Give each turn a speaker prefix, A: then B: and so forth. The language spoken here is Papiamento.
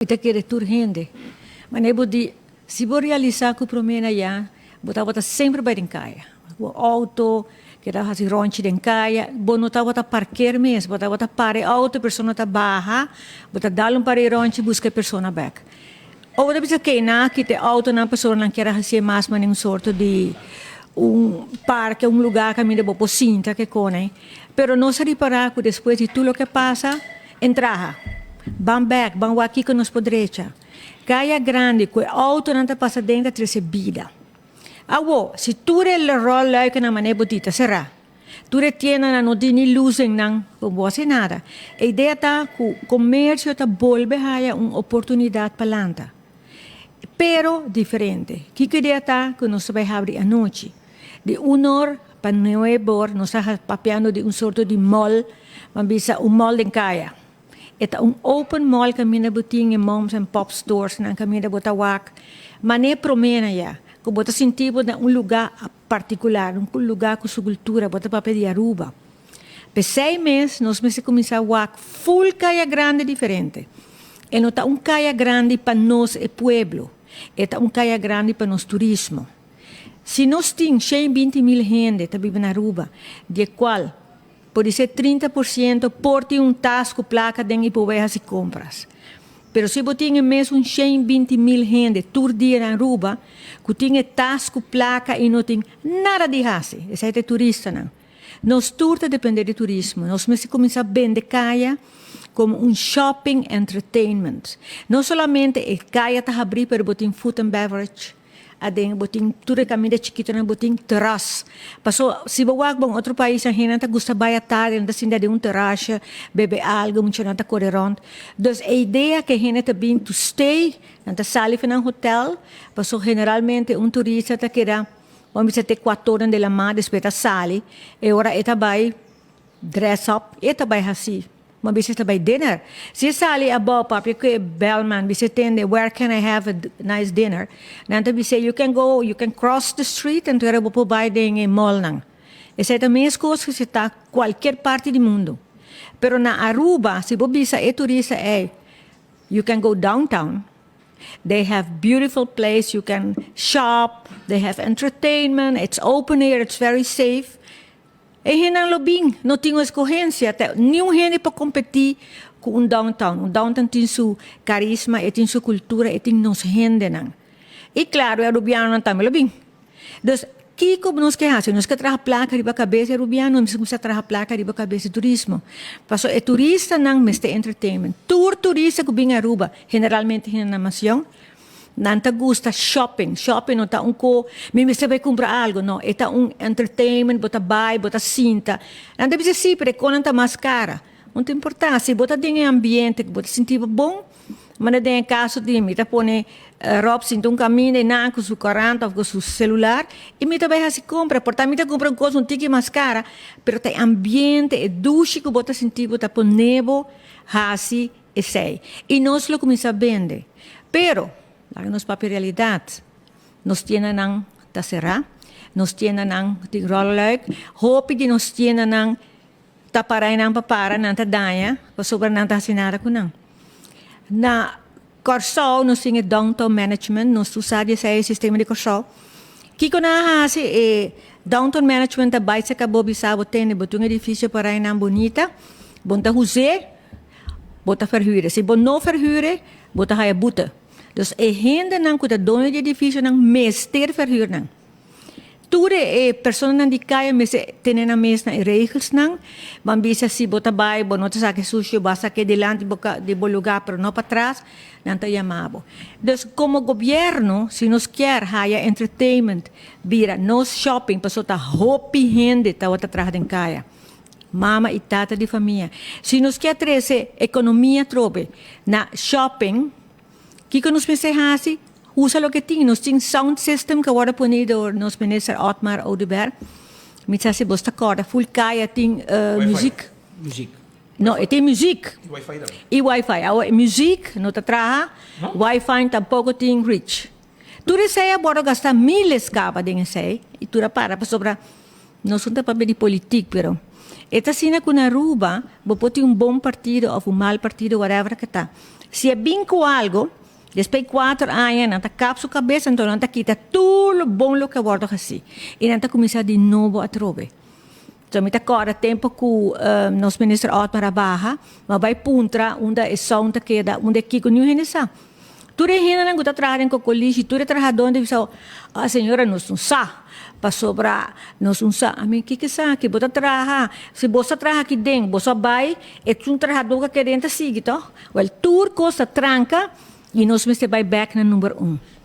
A: Mi ta kere tur hende. Manera bo di, si bo realisa ku prome na ya, bo tabata semper bai den kaya. Ku outo, keda hasi ronchi den kaya, bo no tabata parker mes, bo tabata para e outo, e persona ta baha, bo ta dal un par di ronchi buska e persona bek. Of bo ta bisa ke nan a kita e outonan pasobra nan kier a hasié mas manera un sorto di un parke, un lugar kaminda bo por sinta ke kone. Pero nos a ripara ku despues di tur loke a pasa, En traha. Ban bek, ban wak kiko nos por drecha. Kaya grandi ku e outonan ta pasa den ta trese bida. Awo, si tur e rolluikennan manera bo di ta será, tur e tiendanan no tin ni lus den nan, bo bo hasi nada. E idea ta ku komersio ta bolbe haya un oportunidat pa lanta. Pero diferente. Kiko idea ta ku nos ta bai habri anochi? Di un or pa nuebe or nos ta papiando di un sorto di mall, ban bisa un mall den kaya. E ta un open mall kaminda bo tin e moms and pop stores nan kaminda bo ta wak. Manera prome na ya ku bo ta sinti bo na un luga partikular, un luga ku su kultura, bo ta papia di Aruba. P'esei mes nos mester kuminsá wak ful kaya grandi diferente. E no ta un kaya grandi pa nos e pueblo, e ta un kaya grandi pa nos turismo. Si nos tin 120.000 hende ta biba na Aruba, di e kual podisé 30% por tin un tas ku plaka den i por bai hasi kompras. Pero si bo tin e mesun 120.000 hende tur dia na Aruba ku tin e tas ku plaka i no tin nada di hasi, esei ta e turistanan. Nos tur ta depende di turismo. Nos mester kuminsá bende kaya komo un shopping entertainment. No solamente e kaya ta habrí pero bo tin food and beverage aden, bo tin tur e kaminda chikitonan, bo tin teras. Paso si bo wak bo un otro pais nan hendenan ta gusta bai atardi, nan ta sinta den un terasje, bebe algu, muchanan ta kore rònt. Dus e idea ku e hende ta bin to stay, nan ta sali for nan hotel, paso generalmente un turista ta keda. Bo a bisa te kuatornan de la ma despues ta sali e ora e ta bai dress up e ta bai hasi bo a bisa e ta bai dinner si e sali abou papia ku e bellman bisa e tende where can I have a nice dinner nan ta bis'e you can go you can cross the street anto era bo por bai den e mallnan esei ta meskos ku si ta kualkier parti di mundu pero na Aruba si bo bisa e turista ei you can go downtown. They have beautiful place you can shop, they have entertainment, it's open air, it's very safe. E hendenan lo bin, no tin un escogencia, te niun hende por competi cu un downtown. Un downtown tin su carisma, e tin su cultura, e tin nos hendenan. Y claro, e Arubianonan tambe lo bin. Dus, kiko nos ke hasi? Nos ke traha plaka riba kabes di Arubiano, nos mester traha plaka riba kabes di turismo. Pasobra e turistanan mester entertainment. Tur turista ku bin Aruba, generalmente hende na mansion, nan ta gusta shopping. Shopping no ta un ko, mi mester bai kumpra algu. No, e ta un entertainment, bo ta bai, bo ta sinta. Nan ta bisa si, pero e konan ta mas kara. No ta importa, si bo ta den e ambiente ku bo ta sinti bo bon, Manda den e kaso di mi ta pone Rob sinta un kaminda i nan ku su korant òf ku su selular i mi ta bai hasi kompra. Por ta mi ta kumpra un kos un tiki mas kara, pero ta e ambiente, e dushi ku bo ta sinti bo ta pone bo hasi esei. I nos lo kuminsá bende. Pero, laga nos papia realidat, nos tiendanan ta será, nos tiendanan tin ròlluik, hopi di nos tiendanan Ta para einan pa para, nan ta daña, pasobra nan ta hasi nada ku nan. Na Kòrsou nos tin e downtown management, nos tur sa di esei e sistema di Kòrsou. Kiko nan a hasi? E downtown management ta bai saka bo bisa bo tende bo tin un edifisio para einan bunita, bo no ta hus'é, bo ta verhür'e. Si bo no verhür'e, bo ta haya bute. Dus e hendenan ku ta doño di edifisionan mester verhür nan. Tur e personanan di kaya mester tene nan mes na e regelsnan. Ban bisa si bo ta bai bo no ta saka e sushi, bo a saka e dilanti di bo luga pero no patras, nan ta yama bo. Dus komo gobierno si nos kier haya entertainment bira nos shopping pasobra ta hopi hende tabata traha den kaya, mama i tata di famia. Si nos kier trese ekonomia atrobe na shopping, Kiko nos mester hasi? Usa loke tin. Nos tin sound system ku a wòrdu pone dor nos minister Otmar Oduber. Mi sa si bos ta kòrda ful kaya tin muzik.
B: Muzik.
A: No, e tin muzik.
B: I wifi tambe.
A: I wifi. Awor e muzik no ta traha, wifi tampoko tin reach. Tur esei a wòrdu gastá miles kaba den esei i tur a para pasobra nos no ta papia di politik pero e ta asina ku na Aruba bo por tin un bon partido òf un mal partido whatever ke ta. Si e bin ku algo, despues 4 aña, nan ta kap su kabes, anto nan ta kita tur bon loke a wòrdu hasí. I nan ta kuminsá di nobo atrobe. Anto, mi ta kòrda tempu ku nos minister Otmar a baha, m'a bai puntra unda e sound ta keda, unda kiko, niun hende sa. Tur hende nan ku ta traha den Kokolishi, tur trahadó di bisa, "Ah, señora, nos no sa. Pasobra nos no sa." Ami, kiko sa? Ku bo ta traha, si bo traha aki den, bo bai, e un trahadó ku kere sigui, to? Well, tur kos ta tranka i nos mester bai back na number 1.